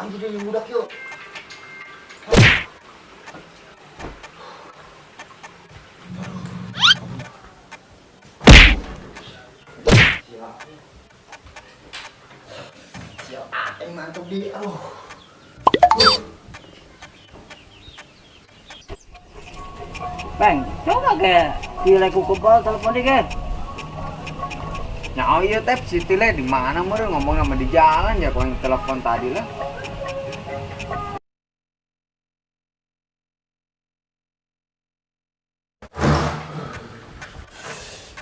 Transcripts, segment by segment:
Canggih deh budak yuk. Siap. Siap, aing mantuk di. Aduh. Bang, coba ke tile ku kebal telepon dia ke. Nah, oh iya Tep, si Tile di mana meureun ngomong sama di jalan ya kalau yang telepon tadi lah.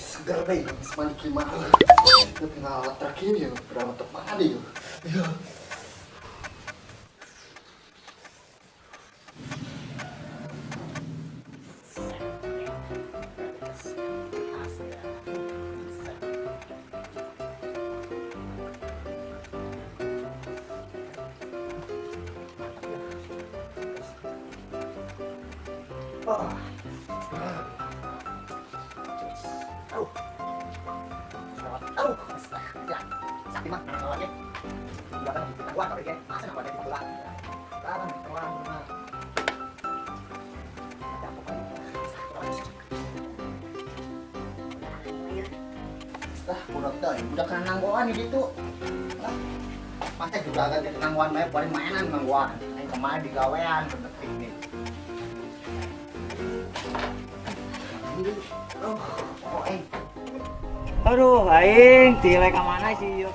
Segar bae geus mandi kieu mah. Tapi ngalat terakhir ya, berapa tepat ya. Iya. Aduh. Aduh. Ya, sakti mah lagi. Belakang gua kalau ya, masa nama dari bola. Tahan, tahan, mah. Lah, budak teh, budak kena nanggoan di ditu. Lah, masa juga agak jadi nanggoan bae paling mainan nanggoan. Aing kemarin digawean penting nih. Oh, aing. Aduh, aing tile ka mana sih yo?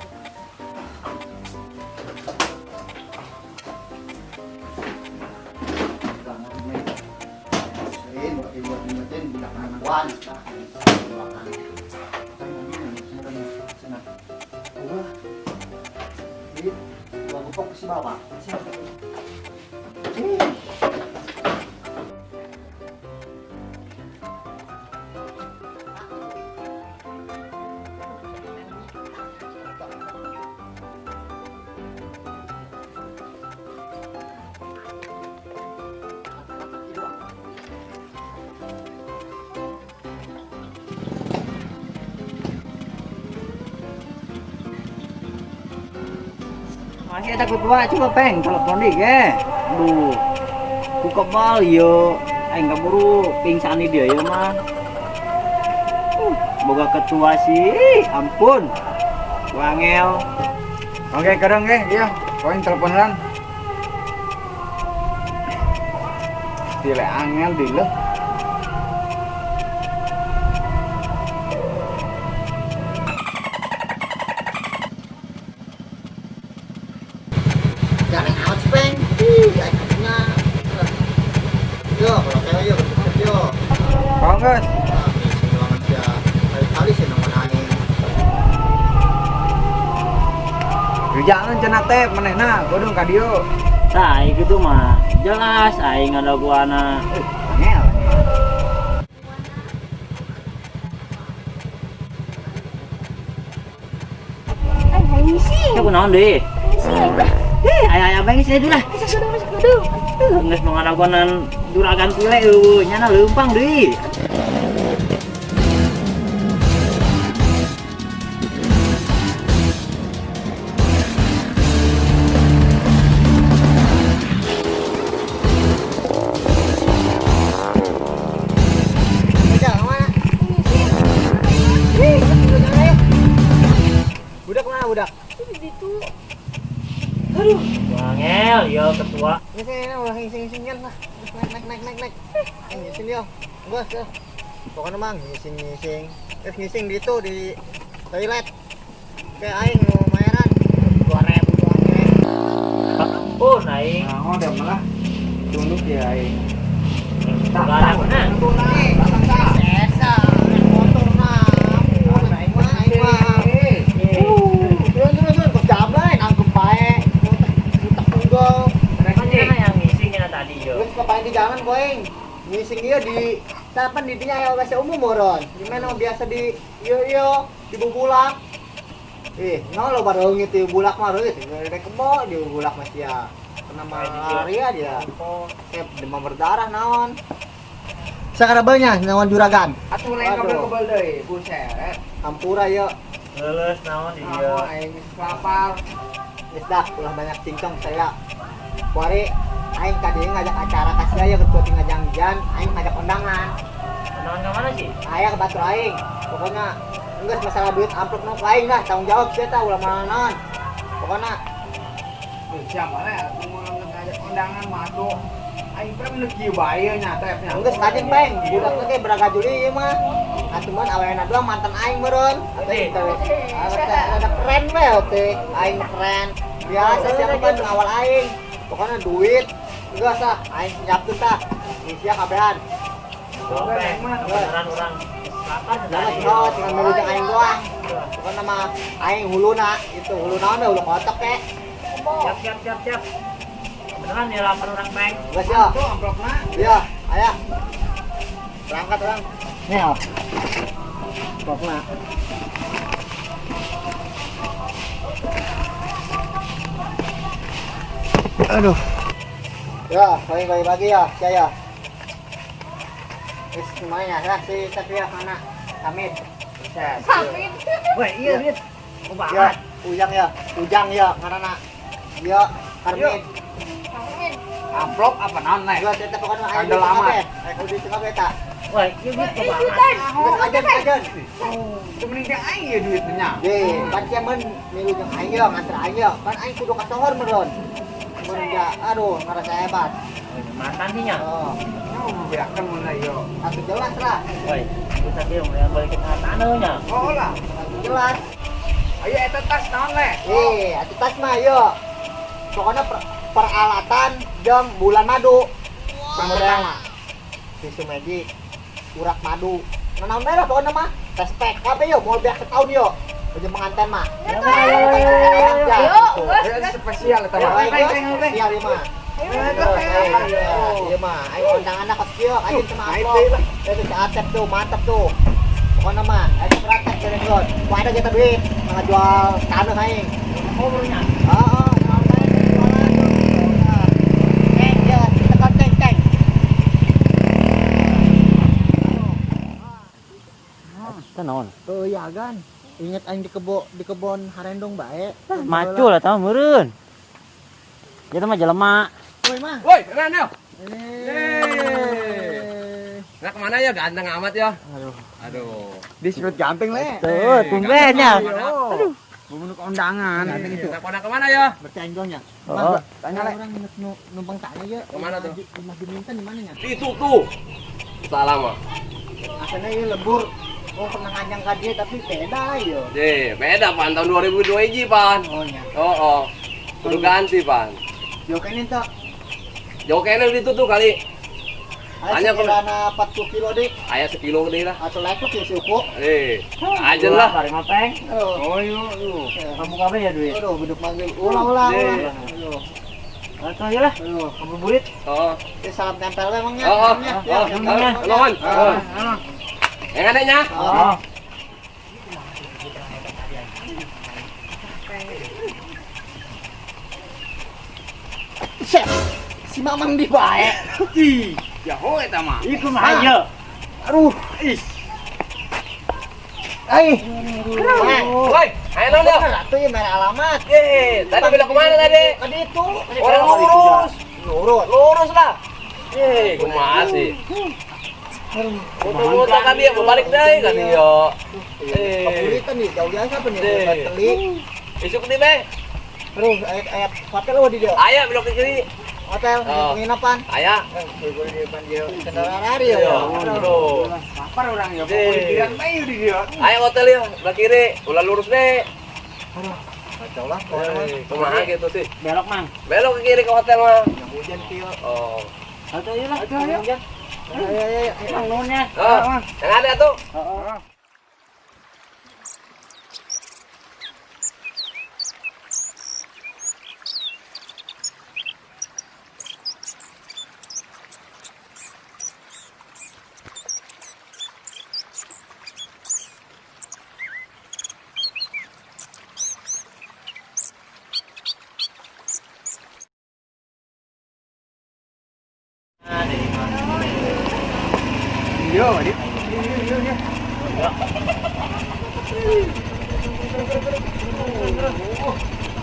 Masih ada ketua coba peng telepon dia ke. Aduh, ku kebal yo, aing kaburu pingsan dia ya mah. Boga ketua sih, ampun. Wangel. Oke, kadang ge, iya, koin teleponan. Tile angel di leuh. Yo, kalau kayak yo, yo. Kalau guys, kali-kali sih nomor aing. Di jalan cenah teh manehna, godong ka dieu. Tah, gitu mah jelas aing ada guana. Angel. Aing sih. Ya kunaon deui? Sih, Aya aya bang sih lah. Masuk kudu, masuk kudu. Geus mangadagonan juragan tile eueuh nyana leumpang deui. Budak mana budak? Di situ. Aduh, wangel yo ketua. Ini ulah ngising-ngisingan lah. Naik naik naik naik naik. Ngising yo. Bos yo. Pokoknya mah ngising-ngising. Terus ngising di itu di toilet. Kayak aing mau bayaran 2000 doang. Oh, aing. Nah, udah malah tunduk ya aing. Tak tak. Esa, motor nah. Aing mah aing mah. Turun turun turun kos jablay nangkem bae. Utak tunggal. Yang ngisingnya tadi yo. Terus ngapain di jalan goeng? Ngising dia di kapan di dinya ya WC umum moron. Di mana biasa di iyo iyo di bubulak. Ih, no lo baru ngit di bubulak mah reungit. Dari kebo di bubulak masih ya. Kena malaria dia. Kayak demam berdarah naon. Sakarabanya naon juragan. Atuh lain kebel-kebel deui, buset. Hampura yo. Leuleus naon di dieu. Aing geus lapar. Geus dah ulah banyak cincong saya. Kuari aing tadi ngajak acara ka sia ya ketua ngajangjan, aing ngajak undangan. Undangan ke mana sih? Aya ke batur aing. Pokoknya geus masalah duit amplop nu aing lah, tanggung jawab sia tah ulah mana-naon. Pokoknya siapa lah atuh mun ngajak undangan mah atuh. Aing pernah menek kieu bae nya tepnya. Geus kajeng peng, budak teh beraga juli ieu mah. Atuh mun awena doang mantan aing meureun. Atuh teh rada keren we teh, aing keren. Biasa siapa kan awal aing. Pokoknya duit geus ah, aing nyiapkeun tah. Sia kabehan. Beneran urang lapar Jelas oh, tinggal milu jeung aing doang. Pokoknya mah aing huluna itu hulu naon we hulu kotok ke. Siap. Beneran ya lapar orang peng. Geus ya. Tuh amplopna. Iya, aya. Berangkat orang. Nih ya. Amplopna. Aduh. Ya, balik lagi ya, saya. Wis lumayan lah si tapi ya mana? Amit. Amit. Wah, iya, Rit. Ya, Ujang ya, Ujang ya, ngaranna. Iya, Karmit. Karmit. Amplop apa naon leh? Gua teh pokona aya Kandel amat. Aya kudu teu kabeh ta. Wah, ieu duit kumaha? Ajan. Itu mending teh aing ya duitnya nya. Ye, pan sia mun milu jeung aing ya, nganter aing ya. Pan aing kudu ka sohor meureun. Mun ja, aduh ngarasa hebat. Makan sih nya. Oh, nya mau beakeun mun ieu. Atuh jelas lah. Woi, kita ge mau balik ke tanah nya. Oh lah, atuh jelas. Ayo eta tas naon leh? Eh, atuh tas mah ieu. Pokoknya peralatan jeung bulan madu. Yang pertama, tisu magic, urak madu. Naon merah pokoknya mah. Tes pack kabeh yo, mau beak setahun yo. Ujung pengantin mah. Ayo, spesial eta mah. Spesial ieu mah. Iya mah, ayo undangan kos kieu, ayo sama amplop. Itu si Atep tuh, mantep tuh. Pokoknya mah, ayo berangkat ke Gon. Wah ada kita duit, jual tanah aing. Oh, berunya. Heeh, jualan. Ceng ya, tekan ceng ceng. Teh naon? Oh iya gan. Ingat aing di kebon harendong bae. Macul lah tah meureun. Ieu mah jelema. Woi mah. Woi, Ranel. Nah, kemana ya? Ganteng amat ya. Aduh. Aduh. Di sudut gamping le. Tuh, tumbennya. Aduh. Mau menuk undangan. Ganteng itu. Nah, kemana ya? Bercenggongnya. Oh, tanya le. Orang numpang tanya ya. Kemana tuh? Rumah Juminten di mana nya? Itu tuh. Salah mah. Asalnya ieu lembur. Oh, pernah ngajang ka dia tapi beda yo. Deh, beda pan tahun 2002 hiji pan. Oh nya. Oh, oh. Kudu ganti pan. Jokene tuh. Jokene ditutup kali. Hanya sekiranya 40 kilo deh. Ayah sekilo deh lah. Atau lekuk ya suku. Aja lah. Bari mapeng. Oh iya, iya. Kamu kabeh ya duit. Aduh, beduk manggil. Ulah. Aduh. Atau ya lah. Aduh, ngabuburit. Oh. Ini salam tempel emangnya. Oh, oh. Nuhun. Yang adanya. Oh. Set. Si Mamang di bae. Ih, jaho eta mah. Ieu mah ieu. Aduh, ih. Ai. Woi, ayo naon ya? Atuh ieu mere alamat. Eh, tadi belok kemana tadi? Ka ditu. Orang lurus. Lurus. Lurus lah. Eh, kumaha sih? Muter-muter kan dia, balik deh kan dia. Eh, kebulitan nih, jauh biasa apa nih? Teli. Isuk nih, Be. Terus aya hotel eueuh di dieu. Aya belok ke kiri. Hotel penginapan. Aya. Di depan dia kendaraan hari ya. Aduh. Lapar orang ya, pokoknya bae di dieu. Aya hotel ya, belah kiri, ulah lurus deh. Aduh, kacau lah. Kumaha gitu sih. Belok, Mang. Belok ke kiri ke hotel mah. Hujan kieu. Oh. Hotel ieu lah. Ayo. Ayo. Mang nuhun ya. Oh, yang ada tuh. Heeh. Yo, yo.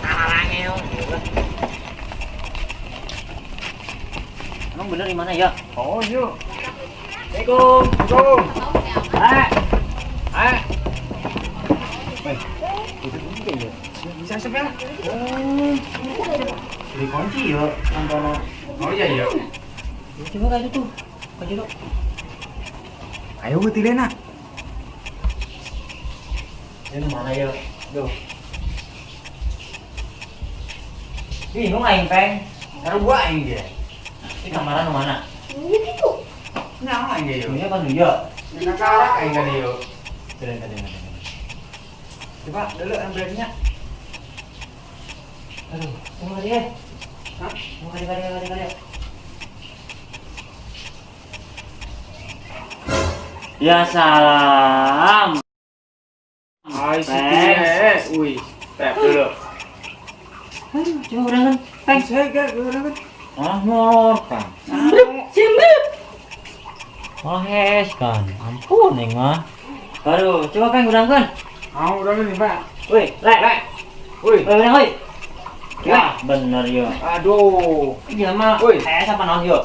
Tarangel. Emang bener di mana ya? Oh, iya. Assalamualaikum. Assalamualaikum. Eh, Eh, Weh, itu mungkin ya. bisa siapa ya? Oh, dikunci ya, Antono. Oh iya iya. Coba kayak itu tuh, kayak itu. Ayo gue tilena. Ini mana ya? Duh. Bingung aing peng. Karo gua aing ge. Ini kamaran mana? Ini gitu. Nyawa aing ge yo. Ini apa ya? Dina karak aing kan yo. Keren keren keren. Coba dulu ambilnya. Aduh, tunggu kali ya. Hah? Tunggu kali kali kali kali. Ya salam. Ai si tile. Wih, tap dulu. Aduh, coba urangan. Peng. Saya gak urangan. Malah molor kan. Jembrek. Malah hes kan. Ampun neng mah. Baru, coba peng urangan. Mau urangan nih, Pak. Woi, lek. Lek. Woi. Woi, urang woi. Wah, bener yo. Aduh. Iya mah. Woi. Hes apa naon yo?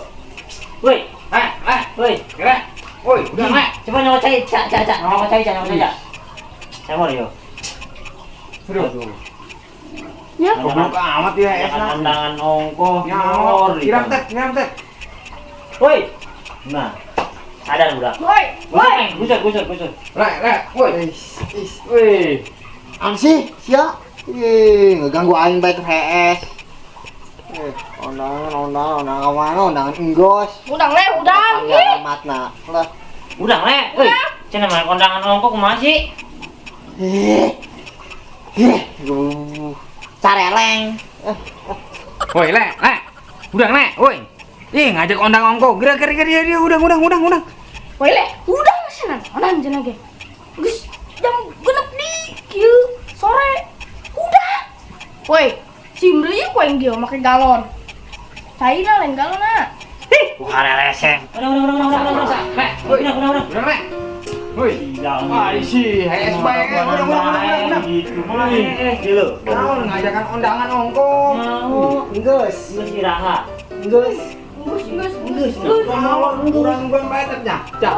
Woi, Lek, lek. woi. Lek. Woi, udah lek. Coba nyawa cai, cak, cak, cak. Nyawa cai, cak, nyawa cai, cak. Saya mau yo. Aduh. Ya. Goblok amat ya es nah. Undangan ongkoh. Nyawa. Siram tet, siram tet. Woi. Nah. Sadar budak. Woi, woi. Gusur, gusur, gusur. Lek, lek. Woi. Woi. Am sih, sia. Ih, ngeganggu aing bae hees. Undangan, undangan, undangan kemana? Undangan enggos. Udang le, udang. Panggil amat nah. Lah. Udang le. Woi. Cenah mah kondangan ongkoh kumaha sih? Ih. Ih, careleng. Woi, lek, lek. Udang lek, woi. Ih, ngajak ondang ongkoh. Gerak, gerak, gerak, dia udang, udang, udang, udang. Woi le, udang cenah. Onan cenah ge. Geus jam 6 di kieu sore. Udah. Woi, simri ieu ku aing dia make galon. Caina lain galon na. Ih, harereseng. Udang, udang, udang, udang, udang, udang. Lek, Woi. udang, udang, udang. Udang lek. Woi. Wah, isi, hees bae. Udang, udang, udang, udang. Gitu mah hees ieu lho. Naon ngajakan ondangan ongkoh. Mau. Enggeus. Geus iraha. Enggeus. Geus, geus, geus, geus. Naon urang gua bae tetnya. Cak.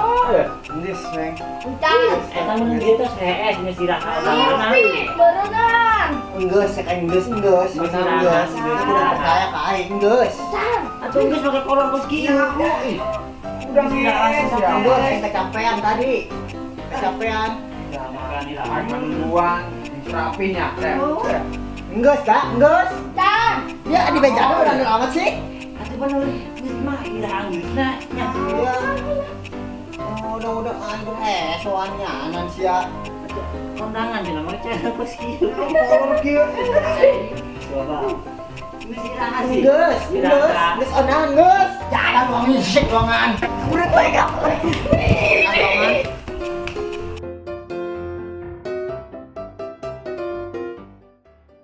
Enggeus, Neng. Encan. Eta mun dieu tos hees geus iraha undangan. Mimpi, berenang. Enggeus, cek aing enggeus, enggeus. Enggeus. Aku udah percaya ka aing enggeus. Encan. Atuh geus make kolor kos kieu. Udang hees ya. Enggeus, kecapean tadi. Kecapean. Aing nungguan rapinya. Enggeus, Kak, enggeus. Encan. Ya di bejana udah amat sih. Atuh bener geus mah iraha geusna nya. Iya. Oh, udah aing soannya anan sia. Kondangan cenah mah cara kos kieu. Kolor kieu. Coba. Geus iraha sih. Enggeus, enggeus, geus onangan geus. Jangan ruang isik ruangan. Udah tega.